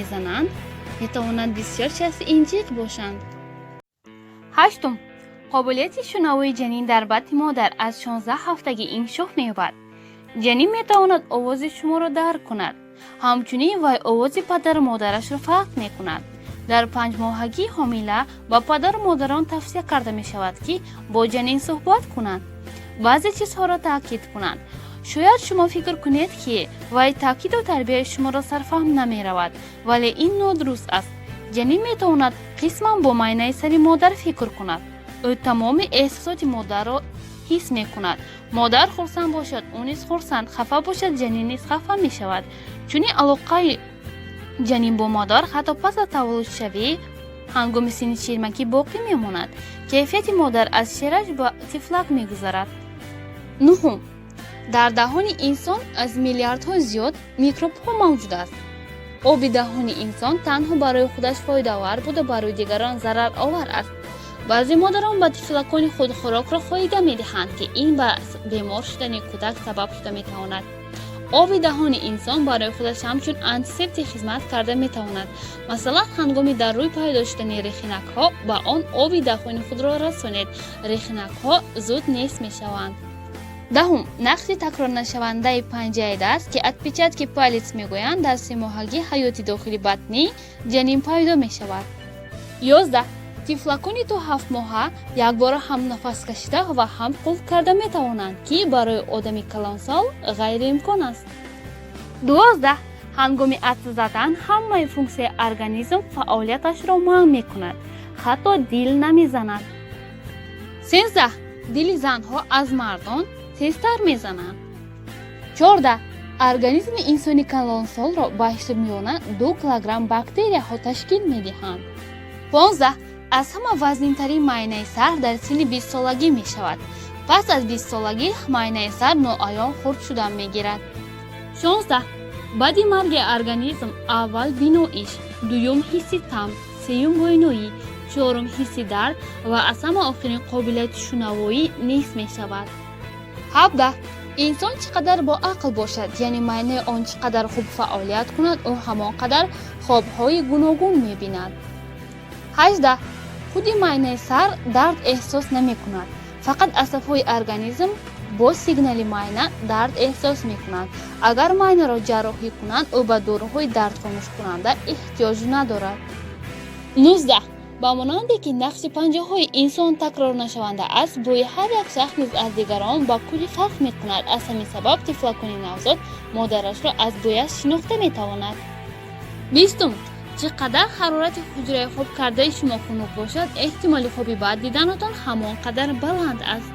мезананд, метавонанд бисёр шахси инҷиқ бошанд. Ҳаштум, қобилияти шунавоии ҷанин дар батни модар аз 16 ҳафтагӣ инкишоф меёбад. Ҷанин метавонад овози шуморо дарк кунад. Ҳамчунин вай овози падару модарашро фарқ мекунад. Дар 5-моҳагии ҳомила ба падару модарон тавсия карда мешавад, ки бо ҷанин суҳбат кунанд, баъзе чизҳоро таъкид кунанд. Шояд шумо фикр кунед, ки вай таъкиду тарбияи шуморо сарфаҳм намеравад, вале ин нодуруст аст. Ҷанин метавонад қисман бо майнаи сари модар фикр кунад. Ӯ тамоми эҳсосоти модарро ҳис мекунад. Модар хурсанд бошад, ӯ низ хурсанд, хафа бошад, ҷанин низ хафа мешавад. Чунин алоқаи ҷанин бо модар ҳатто пас аз таваллудшавӣ, ҳангоми синни ширмакӣ боқӣ мемонад. Кайфияти модар аз шираш ба тифлак мегузарад. Нуҳум, дар даҳони инсон аз миллиардҳо зиёд микробҳо мавҷуд аст. Оби даҳони инсон танҳо барои худаш фоидаовар буда, барои дигарон зараровар аст. Баъзе модарон ба тифлакони худ хӯрокро хоида медиҳанд, ки ин ба бемор шудани кӯдак сабаб шуда метавонад. Оби даҳони инсон барои худаш ҳамчун антисептик хизмат карда метавонад. Масалан, ҳангоми дар рӯй пайдо шудани рехинакҳо ба он оби даҳони худро расонед, рехинакҳо зуд нест мешаванд. Даҳум, нақши такрорнашавандаи панҷаи даст, ки отпечатки палец мегӯянд, дар 3-моҳагии ҳаёти дохили батнӣ ҷанин пайдо мешавад. 11, тифлакони то 7-моҳа якбора ҳам нафас кашида ва ҳам қулф карда метавонанд, ки барои одами калонсол ғайриимкон аст. 12, ҳангоми атса задан ҳамаи функсияи организм фаъолияташро манъ мекунад, ҳатто дил намезанад. 13, дили занҳо аз мардон тезтар мезананд. 14, организми инсони калонсолро ба ҳисоби миёна 2 килограмм бактерияҳо ташкил медиҳанд. 15, аз ҳама вазнинтарин майнаи сар дар синни 20-солагӣ мешавад. Пас аз 20-солагӣ майнаи сар ноаён хурд шудан мегирад. 16, баъди марги организм аввал биноиш, дуюм ҳисси таъм, сеюм бӯйноӣ, чорум ҳисси дард ва аз ҳама охирин қобилияти шунавоӣ нест мешавад. 17, инсон чӣ қадар боақл бошад, яъне майнаи он чӣ қадар хуб фаъолият кунад, ӯ ҳамон қадар хобҳои гуногун мебинад. 18, худи майнаи сар дард эҳсос намекунад, фақат асабҳои организм бо сигнали майна дард эҳсос мекунанд. Агар майнаро ҷарроҳӣ кунанд, ӯ ба доруҳои дардхомӯшкунанда эҳтиёҷ надорад. 19, ба монанде ки нақши панҷаҳои инсон такрорнашаванда аст, бӯи ҳар як шахс низ аз дигарон ба куллӣ фарқ мекунад. Аз ҳамин сабаб тифлакони навзод модарашро аз бӯяш шинохта метавонад. 20, чӣ қадар ҳарорати ҳуҷраи хоб кардаи шумо хунук бошад, эҳтимоли хоби бад диданатон ҳамон қадар баланд аст.